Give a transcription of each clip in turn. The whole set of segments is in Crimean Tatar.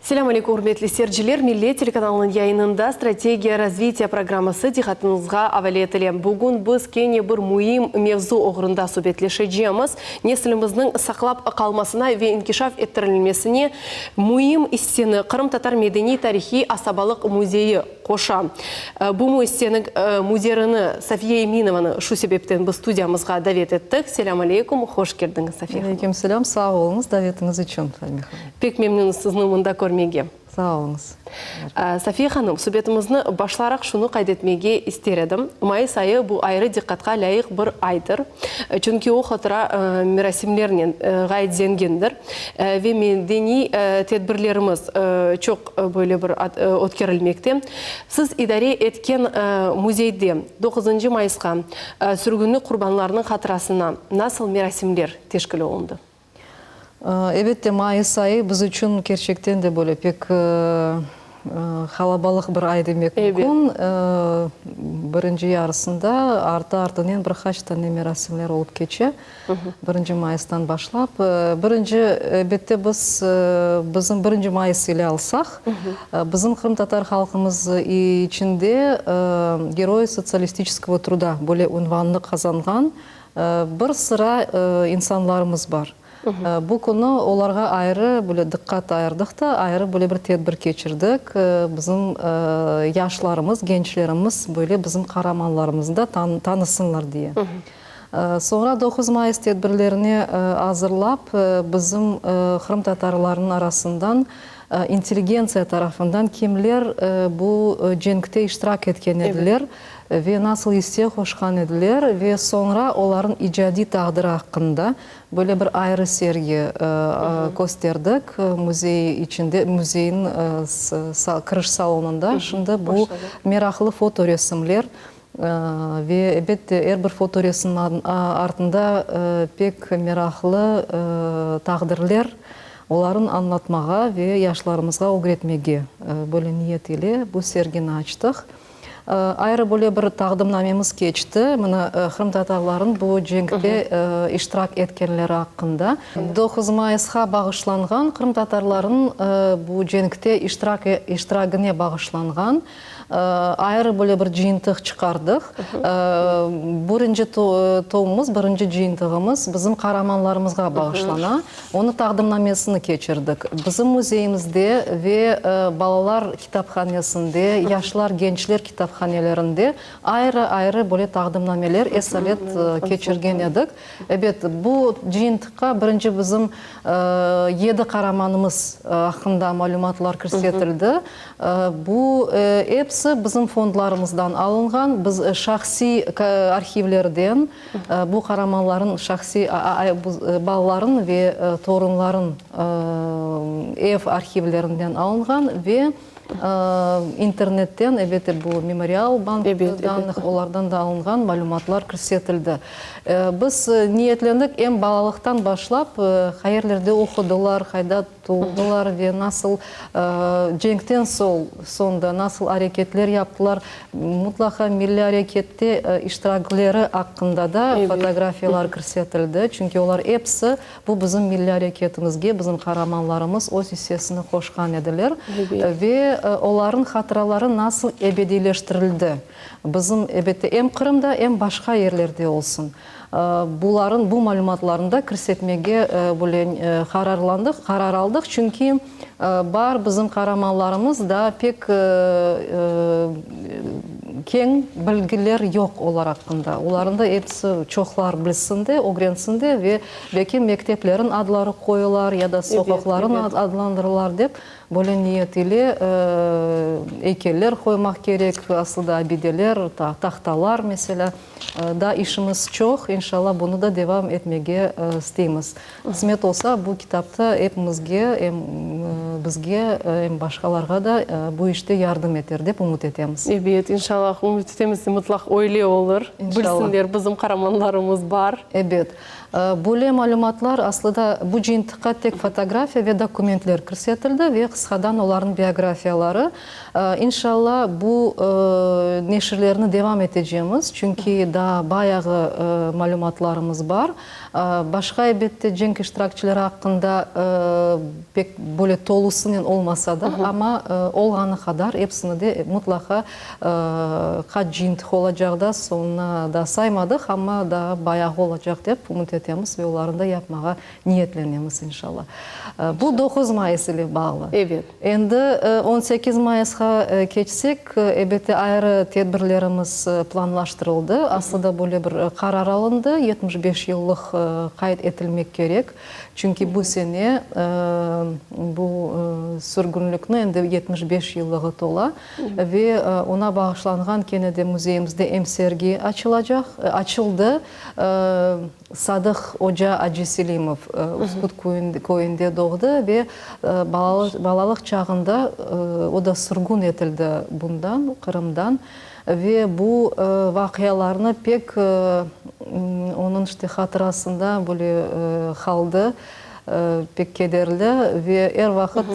Selâm aleyküm, ürmetli seyirciler! Millet telekanalınıñ yayınında Strategiya razvitiya programması diqqatıñızğa avale etile. Bugün biz kene bir müim mevzu oğrunda subetleşecemiz, nesilimizniñ saqlap qalmasına ve inkişaf ettirilmesine müim isseni Qırımtatar medeniy-tarihiy asabalıq müzeyi qoşa. Bu müessiseniñ müdirini Safiye Eminovanı şu sebepten biz studiyamızğa davet ettik. Selâm aleyküm, hoş keldiñiz, Safiye hanım. Aleyküm selâm, sağ oluñız davetiñiz içün, Fahmiye hanım. Pek memnünmiz sizni mında körmege. Sağ oluñız. Safiye hanım, subetimizni başlaraq şunı qayd etmege ister edim, mayıs ayı bu ayrı diqqatqa lâyıq bir aydır, çünki o hatıra merasimlernen ğayet zengindir ve medeniy tedbirlerimiz çoq böyle bir ötkerilmekte. Siz idare etken müzeyde doquzıncı mayısqa sürgünlik qurbanlarınıñ hatırasına nasıl merasimler teşkil olundı? Elbette, mayıs ayı biz içün kerçekten de böyle pek qalabalıq bir ay demek mümkün. Birinci yarısında artı-artınen bir qaç tane merasimler olıp keçe, birinci mayıstan başlap. Birinci, elbette, biz bizim birinci mayıs ile alsaq, bizim qırımtatar halqımız içinde Geroy sotsialistiçeskogo truda böyle unvannı qazanğan Bir sıra insanlarımız bar. Bu künü olarğa ayrı böyle diqqat ayırdıq da, ayrı böyle bir tedbir keçirdik. Bizim yaşlarımız, gençlerimiz böyle bizim qaramanlarımıznı da tanısınlar diye. Soñra 9 mayıs tedbirlerine azırlap, bizim qırımtatarlarnıñ arasından intelligentsiya tarafından kimler bu cenkte iştirak etken ediler, Ve nasıl isse qoşqan ediler ve soñra olarnıñ icadiy taqdiri aqqında böyle bir ayrı sergi kösterdik müzey içinde, müzeyniñ kiriş salonında. Şimdi bu meraqlı fotoresimler ve, elbette, er bir fotoresimniñ artında pek meraqlı taqdirler, olarnı añlatmağa ve yaşlarımızğa ögretmege böyle niyet ile bu sergini açtıq. Ayrı böyle bir taqdimnamemiz keçti, mına, qırımtatarlarnıñ bu cenkte iştirak etkenleri aqqında. 9 mayısqa bağışlanğan qırımtatarlarnıñ bu cenkte iştirak iştiragine bağışlanğan ayrı böyle bir cıyıntıq çıqardıq. Birinci tomumız, birinci cıyıntığımız bizim qaramanlarımızğa bağışlana. Onı taqdimnamesini keçirdik. Bizim müzeyimizde ve balalar kitaphanesinde, yaşlar, gençler kitaphanelerinde ayrı-ayrı böyle taqdimnameler esalet keçirgen edik. Ebet, bu cıyıntıqqa birinci bizim yedi qaramanımız aqqında malümatlar kirsetildi. Bu episi bizim fondlarımızdan alınğan, biz şahsiy arhivlerden, Bu qaramanların şahsiy balaların ve torunların ev arhivlerinden alınğan ve internetten, elbette, bu Memorial bank dannıh, olardan da alınğan malümatlar kirsetildi. Biz niyetlendik em balalıqtan başlap, qayerlerde oqudılar, qayda Doğdular ve nasıl cenkten soñ da nasıl areketler yaptılar, mutlaqa milliy arekette iştirakleri aqqında da fotografiyalar kirsetildi, çünki olar episi bu bizim milliy areketimizge, bizim qaramanlarımız öz issesini qoşqan ediler ve olarnıñ hatıraları nasıl ebediyleştirildi, bizim, elbette, em Qırımda, em başqa yerlerde olsun. Buların, bu malümatlarnı da kirsetmege böyle qararlandıq, qarar aldıq, çünki bar bizim qaramanlarımız da pek keñ bilgiler yoq olar aqqında. Olarnı da episi çoqlar bilsin de, ögrensin de ve belki mekteplerin adları qoyular ya da soqaqların adlandırılar dep Böyle niyet ile eykeller qoymaq kerek, aslı da abideler, tahtalar, meselâ. Daa işimiz çoq, inşallah bunı da devam etmege isteymiz. Qısmet olsa, bu kitap da epimizge, em bizge, em başqalarğa da bu işte yardım eter, dep ümüt etemiz. Ebet, inşallah, ümüt etemiz, mıtlaq öyle olur. İnşallah. Bilsinler, bizim qaramanlarımız bar. Ebet. Böyle malümatlar aslı da bu cıyıntıqqa tek fotografiya ve dokumentler kirsetildi ve. qısqadan olarnıñ biografiyaları. İnşalla, bu neşirlerni devam etecemiz, çünki daa bayağı malümatlarımız bar. Başqa, elbette, cenk iştirakçileri aqqında pek böyle tolusınen olmasa da, amma olğanı qadar epsini de mıtlaqa qaç cıyıntıq olacaq da soñuna da saymadıq, amma daa bayağı olacaq dep ümüt etemiz ve olarnı da yapmağa niyetlenemiz, inşalla. Bu 9 mayıs ile bağlı. Ebet. Endi 18 mayısqa keçsek, elbette, ayrı tedbirlerimiz planlaştırıldı. Aslı da böyle bir qarar alındı, 75 yıllıq qayd etilmek kerek. Çünki bu sene bu sürgünlikniñ endi 75 yıllığı tola ve oña bağışlanğan kene de müzeyimizde em sergi açılacaq, açıldı. Sadıq oca Aciselimov Üsküt köyünde doğdı ve balalıq çağında o da sürgün etildi bundan, Qırımdan. Ve bu vaqialarnı pek onıñ işte hatırasında böyle qaldı, pek kederli ve er vaqıt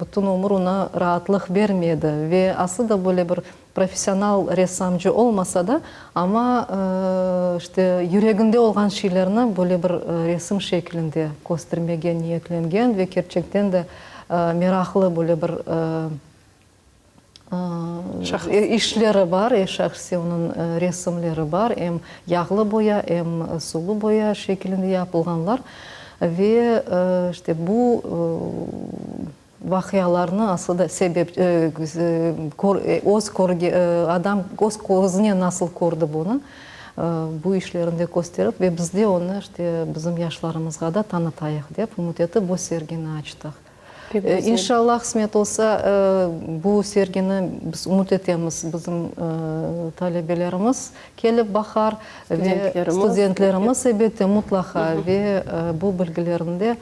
bütün ömür oña raatlıq bermedi. Ve aslı da böyle bir Professional ressamcı olmasa da, amma işte yüreginde olğan şeylerni böyle bir resim şeklinde köstermege niyetlengen ve kerçekten de meraqlı böyle bir işleri bar, şahsiy onıñ resimleri bar, em yağlı boya, em sulu boya şeklinde yapılğanlar ve işte bu Vaqialarnı aslı da sebep, öz körge, adam öz közünen nasıl kördi bunı, bu işlerinde kösterip ve biz de onı işte bizim yaşlarımızğa da tanıtayıq dep ümüt etip bu sergini açtıq. İnşallah, qısmet olsa, bu sergini biz ümüt etemiz, bizim talebelerimiz kelip baqar ve studentlerimiz, elbette, mutlaqa ve bu bilgilerini de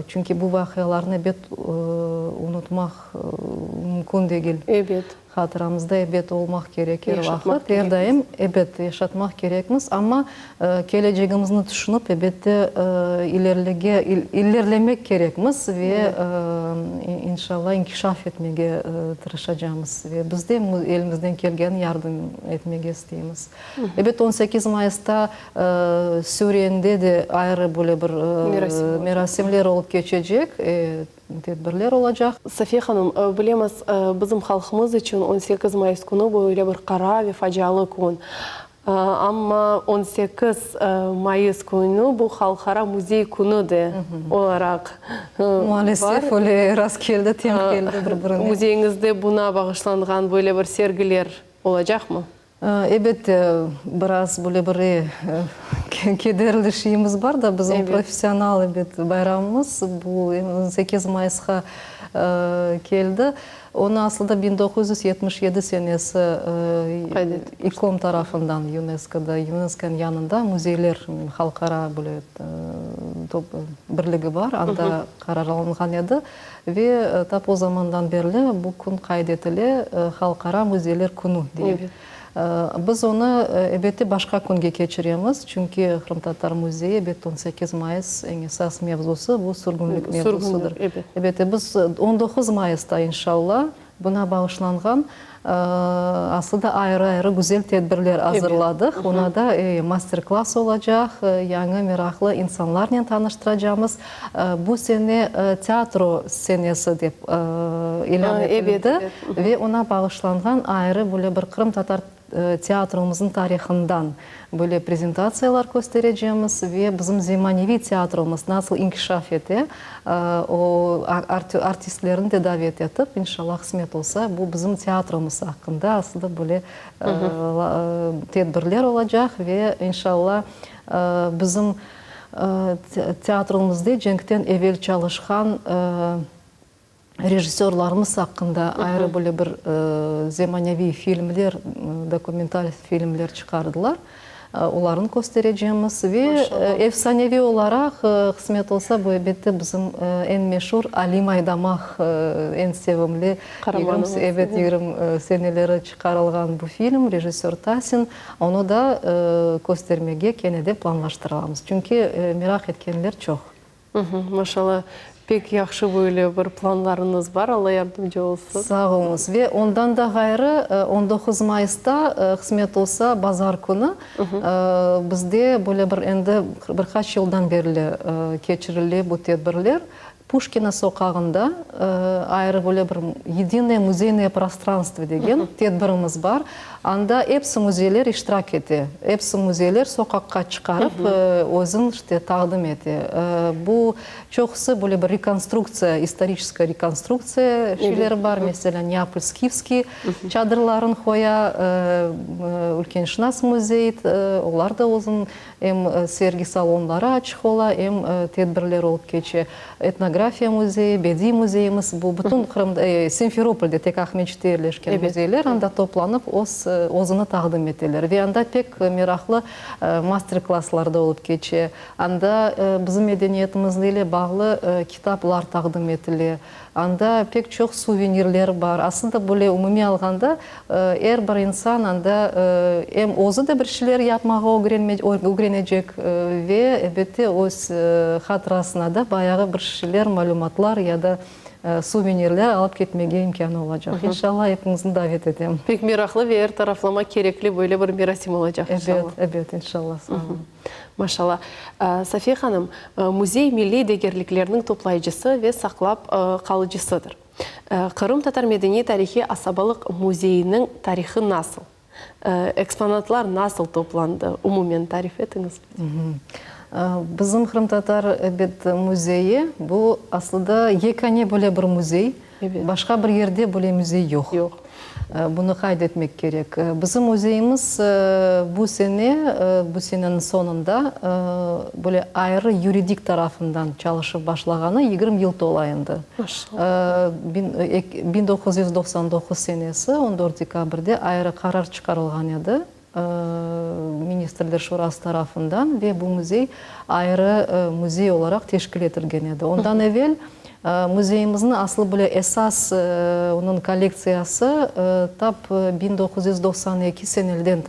Çünki bu vaqialarnı ebet unutmaq mümkün degil. Ebet. Hatıramızda ebet olmaq kerek er vaqıt, er daim, ebet, yaşatmaq kerekmiz. Amma kelecegimizni tüşünip, ebette, ilerlege, ilerlemek kerekmiz ve, inşallah, inkişaf etmege tırışacamız. Ve biz de elimizden kelgeni yardım etmege isteymiz. Ebet, 18 mayısta Sürende de ayrı böyle bir merasimler olıp keçecek, tedbirler olacaq. Safiye hanım, bilemiz, bizim halqımız içün 18 mayıs künü böyle bir qara ve facialı kün. Amma 18 mayıs künü bu Halqara müzey künü de olaraq bar. Maalesef, öyle rast keldi, teñ keldi bir-birine. Müzeyiñizde buna bağışlanğan böyle bir sergiler olacaqmı? Elbette, biraz böyle bir kederli şeyimiz bar da, bizim professional, ebet, bayramımız bu 8 mayısqa keldi. Onı aslı da 1977 senesi İKOM tarafından, YUNESKOda, YUNESKOnıñ yanında müzeyler halqara böyle birligi bar, anda qarar alınğan edi. Ve tap o zamandan berli bu kün qayd etile, Halqara müzeyler künü diye. Biz onı, elbette, başqa künge keçiremiz, çünki Qırımtatar müzeyi, elbette, 18 mayıs eñ esas mevzusı, bu sürgünlik mevzusıdır. Elbette, biz 19 mayısta, inşalla, Buna bağışlanğan aslı da ayrı-ayrı güzel tedbirler azırladıq. Buna da master-klass olacaq, yañı meraqlı insanlarnen tanıştıracamız. Bu sene teatro senesi dep ilân etildi ve oña bağışlanğan ayrı böyle bir qırımtatar Teatromıznıñ tarihından böyle prezentatsiyalar kösterecemiz ve bizim zemaneviy teatromız nasıl inkişaf ete, o artistlerni de davet etip, inşallah, qısmet olsa, bu bizim teatromız aqqında aslında böyle tedbirler olacaq ve inşallah bizim teatromızda cenkten evel çalışqan Rejissörlarımız aqqında ayrı böyle bir zemaneviy filmler, dokumental filmler çıqardılar. Olarnı kösterecemiz. Ve efsaneviy olaraq, qısmet olsa, bu elbette bizim eñ meşur Alim Aydamaq, eñ sevimli, ebet, 20 seneleri çıqarılğan bu film, rejissör Tasin, onı da köstermege kene de planlaştıramız. Çünki meraq etkenler çoq. Maşallah. Pek yahşı böyle bir planlarıñız bar, Alla yardımcı olsun. Sağ oluñız. Ve ondan da ğayrı, 19 mayısta, qısmet olsa, bazar künü, bizde böyle bir endi bir qaç yıldan berli keçirile bu tedbirler. Puşkina soqağında ayrı böyle bir Yedinoye muzeynoye prostranstvo degen tedbirimiz bar. Anda episi müzeyler iştirak ete. Episi müzeyler soqaqqa çıqarıp, özün işte taqdim ete. Bu çoqusı böyle bir rekonstruktsiya, istoriçeskaya rekonstruktsiya şeyleri bar. Meselâ, Neapol skifskiy çadırların qoya, Ülkenşınas müzey, olar da özün Em sergi salonları açıq ola, em tedbirler olıp keçe. Etnografiya müzeyi, bediy müzeyimiz, bu bütün Qırımda, Simferopolde, tek Aqmescitte yerleşken müzeyler anda toplanıp öz özüni taqdim eteler. Ve anda pek meraqlı master-klasslar da olıp keçe. Anda bizim medeniyetimiz ile bağlı kitaplar taqdim etile. Anda pek çoq suvenirler bar. Aslında, böyle umumiy alğanda, er bir insan anda em özü de bir şeyler yapmağa ögrenecek ve, elbette, öz hatırasına da bayağı bir şeyler, malümatlar ya da suvenirler alıp ketmege imkânı olacaq. İnşallah, epiñizni davet etem. Pek meraqlı ve er taraflama kerekli böyle bir merasim olacaq, inşallah. Ebet, ebet, inşallah. Sağ olun. Maşallah. Safiye hanım, müzey milliy degerliklerniñ toplayıcısı ve saqlap qalıcısıdır. Qırımtatar medeniy-tarihiy asabalıq müzeyiniñ tarihı nasıl? Eksponatlar nasıl toplandı? Umumen tarif etiñiz lütfen. Bizim Qırımtatar, ebet, müzeyi, bu aslıda yekâne böyle bir müzey. Başqa bir yerde böyle müzey yoq. Yoq. Bunı qayd etmek kerek. Bizim müzeyimiz bu sene, bu seneniñ soñunda böyle ayrı yuridik tarafından çalışıp başlağanı 20 yıl tola endi. Maşallah. 1999 senesi 14 dekabrde ayrı qarar çıqarılğan edi Ministrler Şurası tarafından ve bu müzey ayrı müzey olaraq teşkil etilgen edi. Ondan evel müzeyimizniñ aslı bile esas onıñ kollektsiyası tap 1992 senelden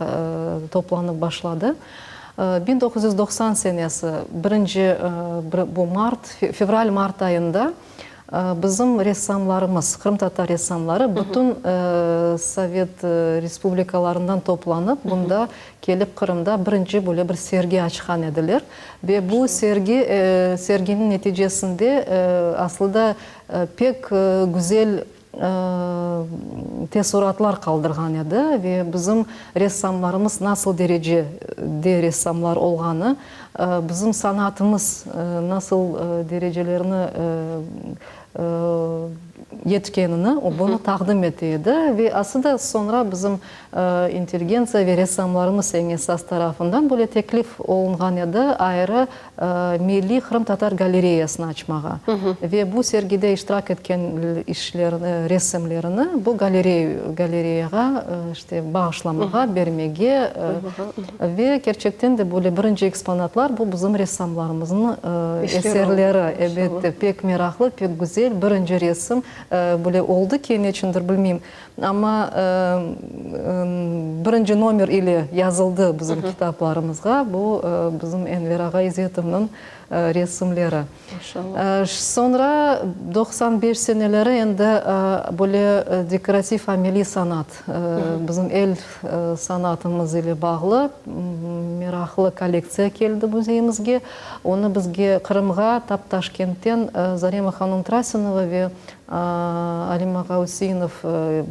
toplanıp başladı. 1990 senesi birinci bu mart, fevral-mart ayında Bizim ressamlarımız, qırımtatar ressamları bütün sovet respublikalarından toplanıp, bunda kelip Qırımda birinci böyle bir sergi açqan ediler. Ve bu sergi, serginiñ neticesinde aslı da pek güzel teessuratlar qaldırğan edi ve bizim ressamlarımız nasıl derecede ressamlar olğanı, bizim sanatımız nasıl derecelerni yetkenini bunı taqdim ete edi. Ve aslı da soñra bizim intelligentsiya ve ressamlarımız eñ esas tarafından böyle teklif olunğan edi, ayrı Milliy qırımtatar galereyasını açmağa ve bu sergide iştirak etken işlerini, resimlerini bu galereyağa işte bağışlamağa, bermege ve kerçekten de böyle birinci eksponatlar bu bizim ressamlarımıznıñ eserleri, elbette, pek meraqlı, pek güzel birinci resim böyle oldı ki, neçündir bilmeyim. Amma birinci nomer ile yazıldı bizim kitaplarımızğa, bu bizim Enver ağa İzetovnıñ resimleri. Soñra 95 seneleri endi böyle dekorativ-ameliy sanat, bizim el sanatımız ile bağlı meraqlı kollektsiya keldi müzeyimizge. Onı bizge Qırımğa tap Taşkentten Zarema hanum Trasinova ve Alim ağa Üseinov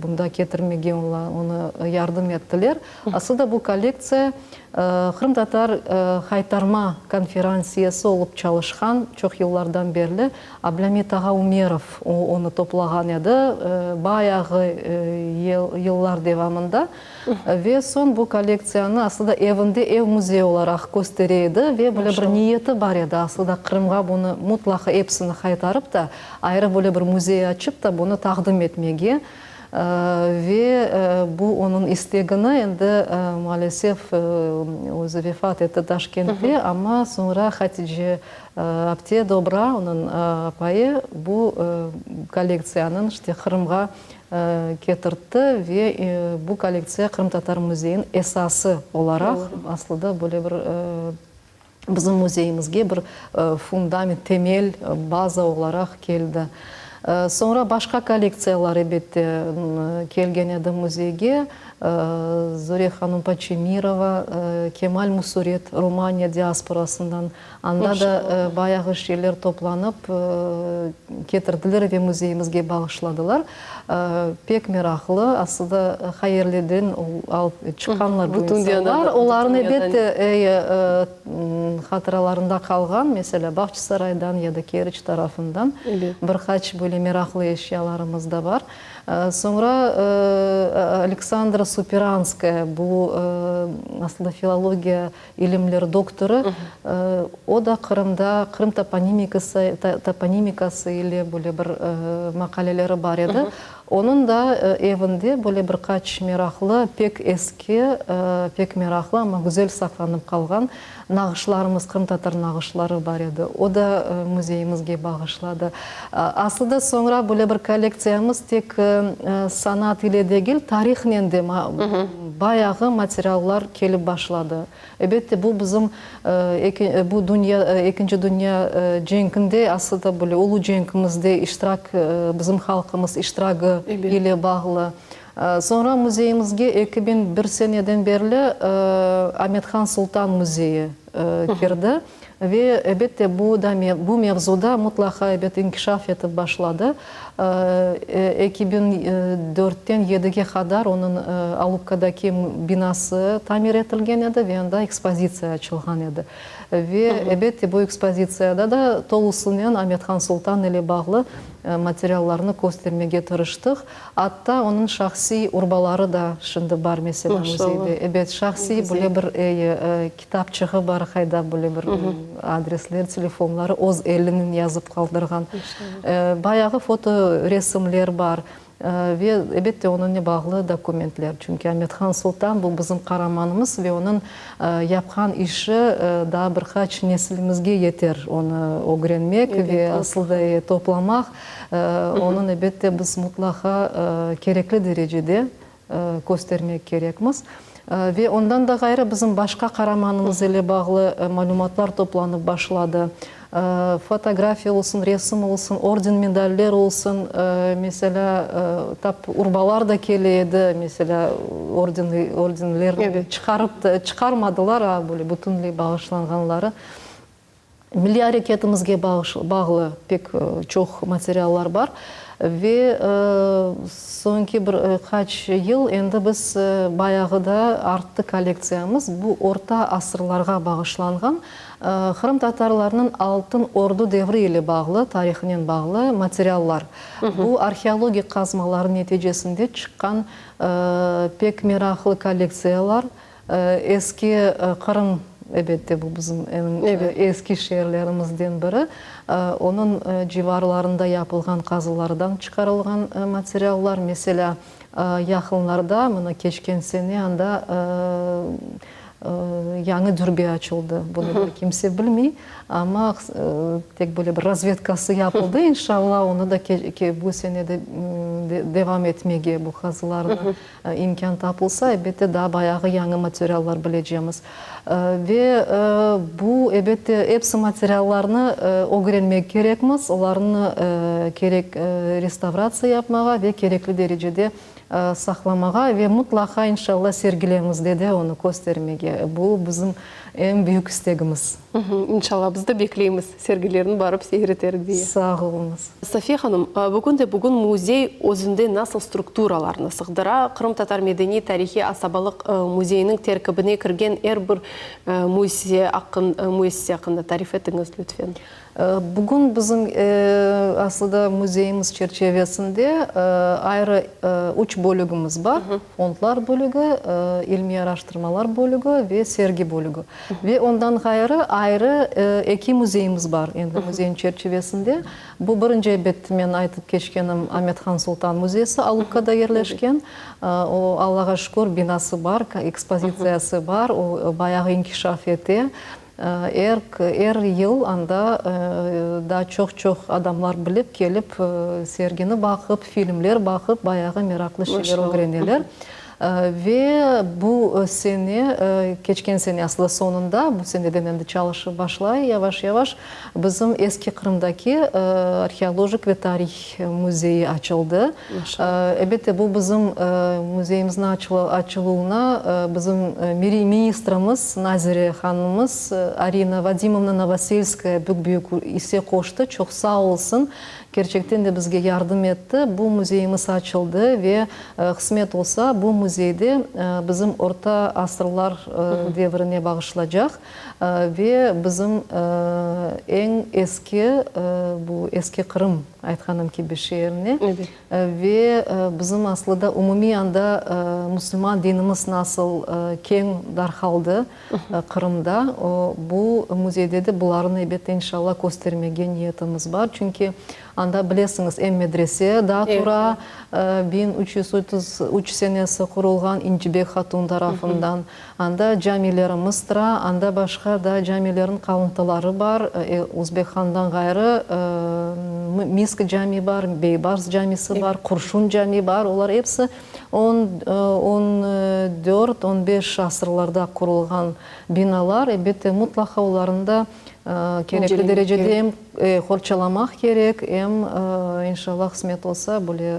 bunda ketirmege onı yardım ettiler. Aslı da bu kollektsiya Qırımtatar haytarma konferansiyesi olıp çalışqan çoq yıllardan berli Ablâmit ağa Ümerov onı toplağan edi bayağı yıllar devamında. Ve soñ bu kollektsiyanı aslı da evinde ev müzeyi olaraq köstere edi ve böyle bir niyeti bar edi aslı da Qırımğa bunı mutlaqa episini qaytarıp da ayrı böyle bir müzey açıp da bunı taqdim etmege. Ve bu onıñ istegini endi maalesef özü vefat etti Taşkentte, amma soñra Hatice apte Dobra, onıñ apayı, bu kollektsiyanıñ işte Qırımğa ketirtti ve bu kollektsiya Qırımtatar müzeyiniñ esası olaraq aslı da böyle bir. Bizim müzeyimizge bir fundament, temel, baza olaraq keldi. Soñra başqa kollektsiyalar, ebette, kelgen edi müzeyge, Zure hanım Paçemirova, Kemal Musuret, Romaniya diasporasından, anda da bayağı şeyler toplanıp ketirdiler ve müzeyimizge bağışladılar. Pek meraqlı, aslında hayerliden alıp çıqqanlar bu insanlar. Olarnıñ, elbette, hatıralarında qalğan, meselâ, Bağçasaraydan ya da Keriç tarafından bir qaç böyle meraqlı eşyalarımız da bar. Soñra Aleksandra Superanskaya, bu aslında filologiya ilimler doktorı, o da Qırımda Qırım toponimikası, toponimikası ile böyle bir maqaleleri bar edi. Onıñ da evinde böyle bir qaç meraqlı, pek eski, pek meraqlı, amma güzel saqlanıp qalğan nağışlarımız, qırımtatar nağışları bar edi. O da müzeyimizge bağışladı. Aslı da soñra böyle bir kollektsiyamız tek sanat ile degil, tarihnen de bayağı materiallar kelip başladı. Elbette, bu bizim bu dünya, Ekinci dünya cenkinde, aslı da böyle ulu cenkimizde iştirak, bizim halqımız iştiragı ile bağlı. Soñra müzeyimizge 2001 seneden berli Amet-Han Sultan müzeyi kirdi ve, elbette, bu da bu mevzuda mutlaqa, ebet, inkişaf etip başladı. 2004-ten yedige qadar onıñ Alupkadaki binası tamir etilgen edi ve anda ekspozitsiya açılğan edi. Ve, elbette, bu ekspozitsiyada da tolusınen Amet-Han Sultan ile bağlı materiallarnı köstermege tırıştıq. Atta onıñ şahsiy urbaları da şimdi bar, meselâ, müzeyde. Ebet, şahsiy böyle bir kitapçığı bar, qayda böyle bir adresler, telefonları öz elinen yazıp qaldırğan. Bayağı fotoresimler bar ve, ebette, onıñle bağlı dokumentler. Çünki Amet-Han Sultan, bu bizim qaramanımız ve onıñ yapqan işi daa bir qaç nesilimizge yeter, onı ögrenmek ve asıl da toplamaq. Onıñ, ebette, biz mutlaqa kerekli derecede köstermek kerekmiz. Ve ondan da ğayrı bizim başqa qaramanımız ile bağlı malümatlar toplanıp başladı. Fotografiya olsun, resim olsun, orden-medaller olsun, meselâ, tap urbalar da kele edi, meselâ, orden, ordenler çıqarıp da, çıqarmadılar, a böyle bütünley bağışlanğanları. Milliy areketimizge bağlı pek çoq materiallar bar ve soñki bir qaç yıl endi biz bayağı da arttı kollektsiyamız. Bu orta asırlarğa bağışlanğan qırımtatarlarnıñ Altın Ordu devri ile bağlı, tarihınen bağlı materiallar. Bu arheologik qazmalar neticesinde çıqqan pek meraqlı kollektsiyalar. Eski Qırım, ebette, bu bizim eñ eski şeerlerimizden biri. Onıñ civarlarında yapılğan qazılardan çıqarılğan materiallar, meselâ, yaqınlarda, mına keçken sene anda yañı dürbe açıldı. Bunı bir kimse bilmey, amma tek böyle bir razvedkası yapıldı, inşallah, onı da bu sene de devam etmege bu qazılarnı İmkân tapılsa, elbette, daa bayağı yañı materiallar bilecemiz. Ve bu, elbette, episi materiallarnı ögrenmek kerekmiz, olarnı kerek restavratsiya yapmağa ve kerekli derecede saqlamağa ve mutlaqa, inşallah, sergilerimizde de onı köstermege. Bu bizim eñ büyük istegimiz. İnşallah, biz de bekleymiz, sergilerni barıp seyir eterik diye. Sağ oluñız. Safiye hanım, bugün de bugün müzey özünde nasıl strukturalarnı sığdıra? Qırımtatar medeniy-tarihiy asabalıq müzeyiniñ terkibine kirgen er bir müessise müessise aqqında tarif etiñiz, lütfen. Bugün bizim aslı da müzeyimiz çerçevesinde ayrı üç bölügimiz bar, fondlar bölügi, ilmiy araştırmalar bölügi ve sergi bölügi. Ve ondan ğayrı ayrı eki müzeyimiz bar endi müzeyniñ çerçivesinde. Bu birinci, ebet, men aytıp keçkenim Amet-Han Sultan müzeysi Alupkada yerleşken. O, Allağa şükür, binası bar, ekspozitsiyası bar, o bayağı inkişaf ete. Er, er yıl anda daa çoq-çoq adamlar bilip, kelip, sergini baqıp, filmler baqıp, bayağı meraqlı şeyler ögreneler. Ve bu sene, keçken sene aslı soñunda, bu seneden endi çalışıp başlay yavaş-yavaş, bizim Eski Qırımdaki arheolojik ve tarih müzeyi açıldı. Elbette, bu bizim müzeyimizniñ açıluvına bizim ministrimiz, nazire hanımımız Arina Vadimovna Novoselskaya büyük isse qoştı, çoq sağ olsun. Kerçekten de bizge yardım etti. Bu müzeyimiz açıldı ve qısmet olsa, bu müzeyde bizim orta asırlar devrine bağışlacaq ve bizim eñ eski, bu Eski Qırım aytqanım kibi şeerine ve bizim aslıda umumiy anda musulman dinimiz nasıl keñ darqaldı Qırımda, bu müzeyde de bularnı elbette inşallah köstermege niyetimiz bar. Çünki anda bilesiñiz em medrese daa tura, 1333 senesi qurulğan İncibek hatun tarafından, anda camilerimiz tura, anda başqa da camilerniñ qalıntıları bar, Özbek handan ğayrı Misk cami bar, Beybars camisi bar, Qurşun cami bar, olar episi On, on dört, on beş asırlarda qurulğan binalar, elbette, mutlaqa olarnı da kerekli derecede em qorçalamaq kerek, em, inşallah, qısmet olsa, böyle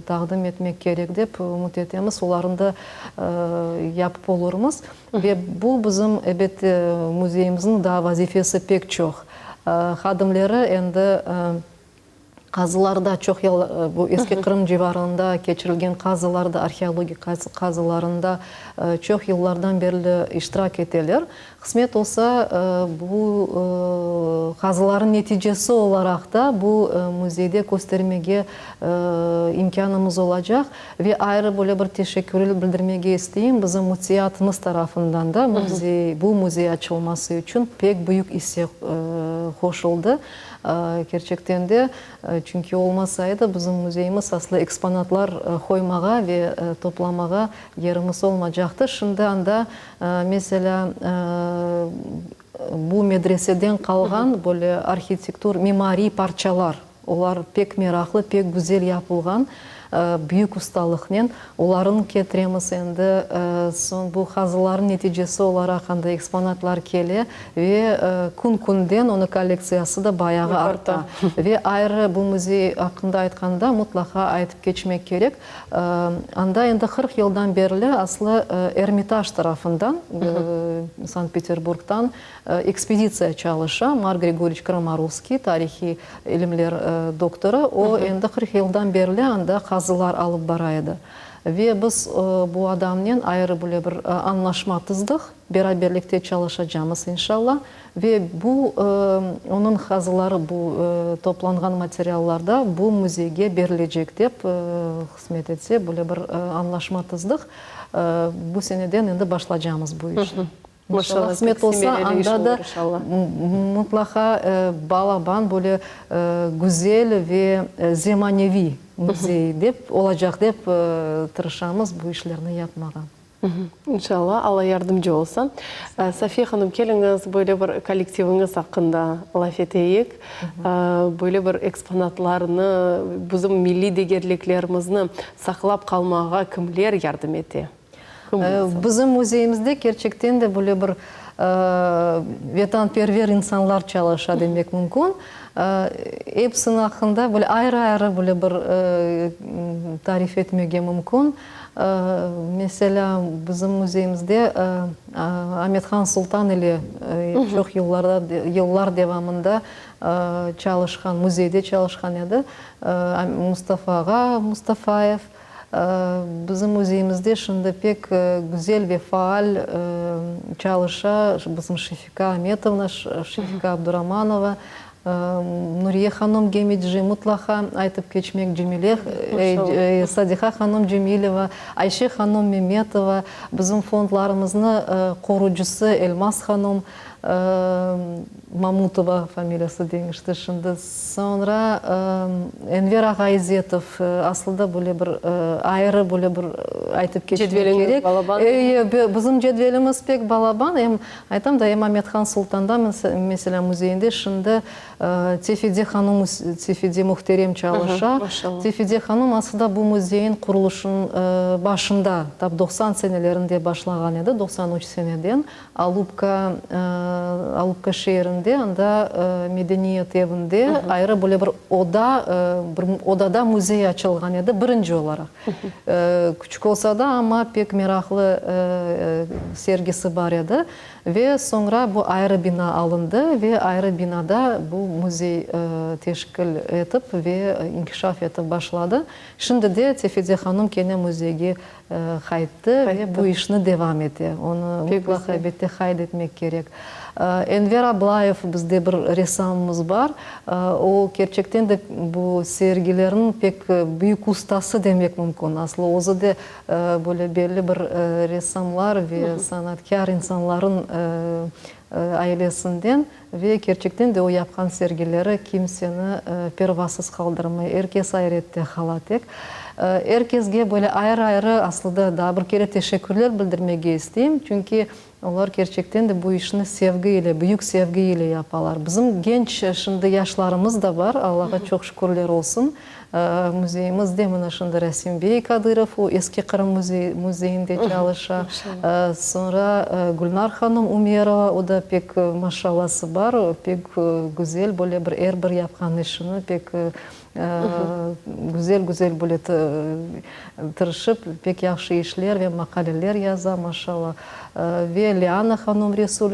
taqdim etmek kerek dep ümüt etemiz, olarnı da yapıp olurmız. Ve bu bizim, elbette, müzeyimizniñ daa vazifesi pek çoq. Hadimleri endi. Qazılarda çoq yıl bu Eski Qırım civarında keçirilgen qazılarda, arheologik qazılarında çoq yıllardan berli iştirak eteler. Qısmet olsa, bu qazılarnıñ neticesi olaraq da bu müzeyde köstermege imkânımız olacaq. Ve ayrı böyle bir teşekkür bildirmege isteyim, bizim müftiyatımız tarafından da müzey, bu müzey açılması içün pek büyük isse qoşuldı. Kerçekten de, çünki olmasa edi, bizim müzeyimiz aslı eksponatlar qoymağa ve toplamağa yerimiz olmacaqtı. Şimdi anda, meselâ, bu medreseden qalğan böyle arhitektur, mimariy parçalar, olar pek meraqlı, pek güzel yapılğan, büyük ustalıqnen. Olarnı ketiremiz endi, soñ bu qazılarnıñ neticesi olaraq anda eksponatlar kele ve kün-künden onıñ kollektsiyası da bayağı arta. Ve ayrı bu müzey aqqında aytqanda mutlaqa aytıp keçmek kerek, anda endi 40 yıldan berli aslı Ermitaj tarafından, Sankt-Peterburgdan Ekspeditsiya çalışa. Mark Grigoryeviç Kramarovskiy, tarihiy ilimler doktorı, o, endi 40 yıldan berli anda qazılar alıp bara edi. Ve biz bu adamnen ayrı böyle bir añlaşma tizdik, beraberlikte çalışacamız, inşalla. Ve bu, onıñ qazıları, bu toplanğan materiallar da bu müzeyge berilecek dep, qısmet etse, böyle bir añlaşma tizdik. Bu seneden endi başlacamız bu işni. Maşallah, Qısmet olsa, anda da mutlaqa balaban, böyle güzel ve zemaneviy müzey dep olacaq dep tırışamız bu işlerni yapmağa. İnşallah, Alla yardımcı olsun. Safiye hanım, keliñiz, böyle bir kollektiviñiz aqqında laf eteyik. Böyle bir eksponatlarnı, bizim milliy degerliklerimizni saqlap qalmağa kimler yardım ete? Bizim müzeyimizde kerçekten de böyle bir vetanperver insanlar çalışa demek mümkün. Episiniñ aqqında böyle ayrı-ayrı böyle bir tarif etmege mümkün. Meselâ, bizim müzeyimizde Amethan Sultan ile çoq yıllar devamında çalışqan, müzeyde çalışqan edi, Mustafa ağa Mustafayev. Bizim müzeyimizde şimdi pek güzel ve faal çalışa bizim Şefika Ametovna, Şefika Abduramanova, Nuriye hanım Gemeci, mutlaqa aytıp keçmek Cemile, Sadiha hanım Cemileva, Ayşe hanım Memetova, bizim fondlarımıznı qorucısı Elmaz hanım. Mamutova familiyası deñişti şimdi. Soñra Enver ağa İzetov, aslı da böyle bir ayrı böyle bir aytıp keçmek Cedveliñiz kerek. balaban. E, bizim cedvelimiz pek balaban. Em aytam da, em Amethan Sultanda, meselâ, müzeyinde şimdi Tefide hanım, Tefide mühterem çalışa. Tefide hanım aslı da bu müzeyin qurulışınıñ başında, tap 90 senelerinde başlağan edi, 93 seneden. Alupka, Alupka şeerinde, anda medeniyet evinde ayrı böyle bir oda, bir odada müzey açılğan edi, birinci olaraq. Küçük olsa da, amma pek meraqlı sergisi bar edi. Ve soñra bu ayrı bina alındı ve ayrı binada bu müzey teşkil etip ve inkişaf etip başladı. Şimdi de Tefide hanım kene müzeyge qayttı ve bu işni devam ete. Onı mıtlaqa, elbette, qayd etmek kerek. Enver Ablayev, bizde bir ressamımız bar. O, kerçekten de bu sergilerniñ pek büyük ustası demek mümkün. Aslı özü de böyle belli bir ressamlar ve sanatkâr insanların ailesinden ve kerçekten de o yapqan sergileri kimseni pervasız qaldırmay, er kes ayrette qala tek. Er kesge böyle ayrı-ayrı aslı da daa bir kere teşekkürler bildirmege isteyim, çünki olar kerçekten de bu işni sevgi ile, büyük sevgi ile yapalar. Bizim genç şimdi yaşlarımız da bar, Allağa çoq şükürler olsun. Müzeyimizde mına şimdi Rasim bey Kadırov, o Eski Qırım müzeyinde çalışa. Soñra Gülnar hanım Ümerova, o da pek maşallası bar, pek güzel böyle bir er bir yapqan işini pek güzel-güzel böyle tırışıp, pek yahşı işler ve maqaleler yaza, maşalla. Ve Liana hanım Resul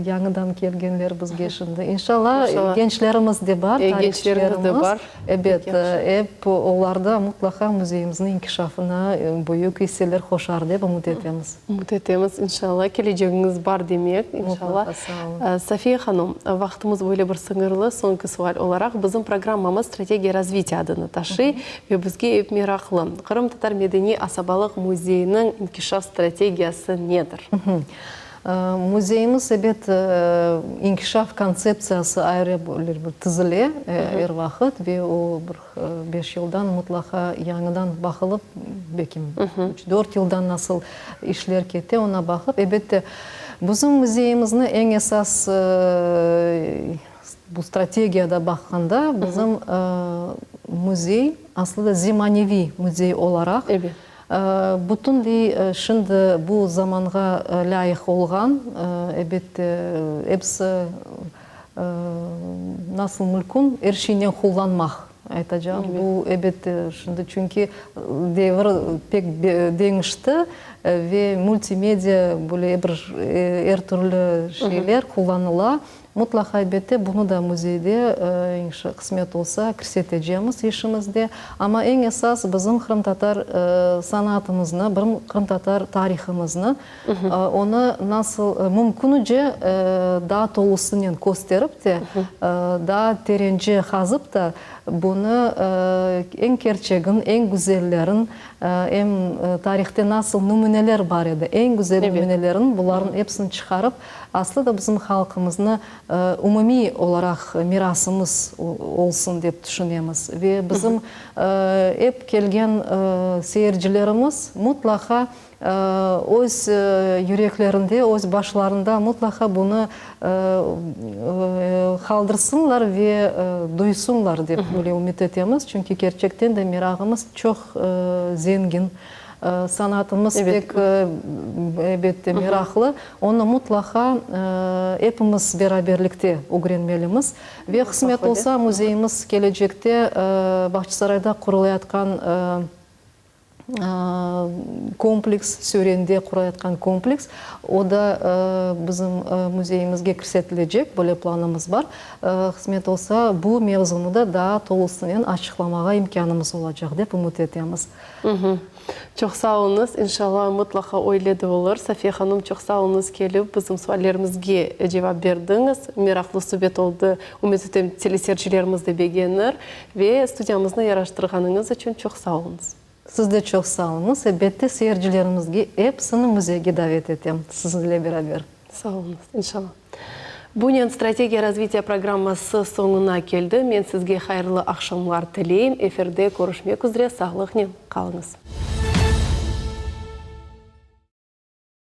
yañıdan kelgenler bizge şimdi. İnşalla, gençlerimiz de bar, tarihçilerimiz. Ebet, ep olar da mutlaqa müzeyimizniñ inkişafına büyük isseler qoşar dep ümüt etemiz. Ümüt etemiz, inşalla. Kelecegiñiz bar demek, inşalla. Mutlaqa, sağ olun. Safiye hanım, vaqtımız böyle bir sıñırlı. Soñki sual olaraq, bizim programmamız Strategiya razvitiya adını taşıy ve bizge ep meraqlı, Qırımtatar medeniy asabalıq müzeyiniñ inkişaf strategiyası nedir? Müzeyimiz, ebet, inkişaf kontseptsiyası ayrı böyle bir tizile er vaqıt ve o bir beş yıldan mutlaqa yañıdan baqılıp, belki üç, dört yıldan nasıl işler kete, ona baqıp, ebette, bizim müzeyimizni eñ esas bu strategiyada baqqanda bizim müzey aslı da zemaneviy müzey olaraq Bütünley şimdi bu zamanğa lâyıq olğan, elbette, episi nasıl mülkün er şeynen qullanmaq, aytacağım. Bu, elbette, şimdi, çünki devir pek deñişti ve multimedia, böyle bir er türlü şeyler qullanıla. Mutlaqa, elbette, bunı da müzeyde, qısmet olsa, kirsetecemiz işimizde. Amma eñ esas bizim qırımtatar sanatımıznı, bizim qırımtatar tarihımıznı, onı nasıl mümkünce daa tolusınen kösterip te, daa terence qazıp ta, bunı eñ kerçegin, eñ güzellerin, em tarihte nasıl nümüneler bar edi, eñ güzel nümünelerin, bularnıñ episini çıqarıp, Aslı da bizim halqımıznı umumiy olaraq mirasımız olsun dep tüşünemiz ve bizim ep kelgen seyircilerimiz mutlaqa öz yüreklerinde, öz başlarında mutlaqa bunı qaldırsınlar ve duysunlar dep böyle ümüt etemiz. Çünki kerçekten de mirağımız çoq zengin. Sanatımız pek, elbette, meraqlı. Onı mutlaqa epimiz beraberlikte ögrenmelimiz. Ve qısmet olsa, müzeyimiz kelecekte Bağçasarayda qurulayatqan kompleks, Sürende qurayatqan kompleks, o da bizim müzeyimizge kirsetilecek, böyle planımız bar. Qısmet olsa, bu mevzunı da daa tolusınen açıqlamağa imkânımız olacaq, dep ümüt etemiz. Çoq sağ oluñız. İnşallah, mıtlaqa öyle de olur. Safiye hanım, çoq sağ oluñız, kelip bizim suallerimizge cevap berdiñiz. Meraqlı subet oldı. Ümüt etem, teleseyircilerimiz de begenir. Ve studiyamıznı yaraştırğanıñız içün çoq sağ oluñız. Siz de çoq sağ oluñız. Elbette, seyircilerimizge episini müzeyge davet etem, siziñle beraber. Sağ oluñız. İnşallah. Bunen Strategiya razvitiya programması soñuna keldi. Men sizge hayırlı aqşamlar tileyim. Efirde körüşmek üzre, sağlıqnen qalıñız.